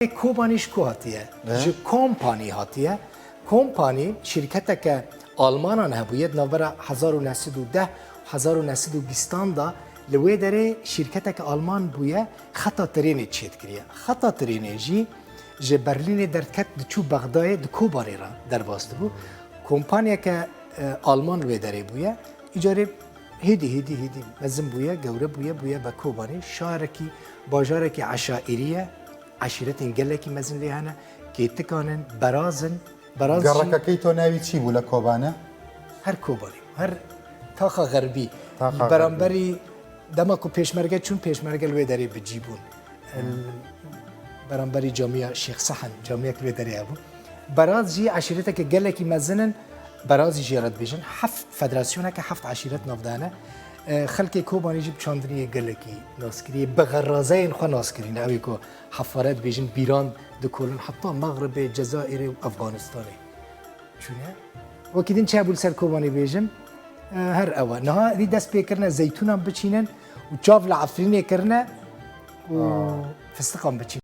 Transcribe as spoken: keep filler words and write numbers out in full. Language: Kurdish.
Kobanî ji ku hatiye? Ji kompanî hatiye. Kompanî şîrketeke Almanan hebûye, di navbera hezar û neh sed û deh û hezar û neh sed û bîstan de li wê derê şîrketeke Alman bûye, xeta trênê çêdikiriye. Xeta trênê jî ji Berlînê derdiket, diçû Bexdayê, di Kobanê re derbas dibû. Kompaniyeke, e, Alman li wê derê bûye. Îcarê hêdî, hêdî, hêdî mezin bûye, gewre bûye, bûye be Kobanê. Şarekî, bajarekî eşaîrî ye. Eşîretên gelekî mezin lê hene. Kêtikan in, beraz in. Beraz jî Gerrekekî to navî çi bû li Kobanê? Her Kobanê, her taxa xerbî. Taxa xerbî. Beramberî dema ku pêşmerge çûn, pêşmerge li wê derê bi cî bûn. Beramberî camiya Şêx Sehn, camiyek li wê derê hebû. Beraz jî eşîreteke gelekî mezin in. Berazî jê re dibêjin. Heft federasyoneke, heft eşîret nav de hene. E, xelkê Kobanê jî bi çandiniyê gelekî nas kirî. Bi xerazeyên xwe nas kirîne. Ew ê ku hefare dibêjin, bîran dikolin heta Mexribê, Cezayirê û Efganistanê çûne. Wekî din çi hebû li ser Kobanê bêjim, e, her ew e. Niha êdî dest pê kirine zeytûnan biçînin û çav li Efrînê kirine û fistiqan biçînin.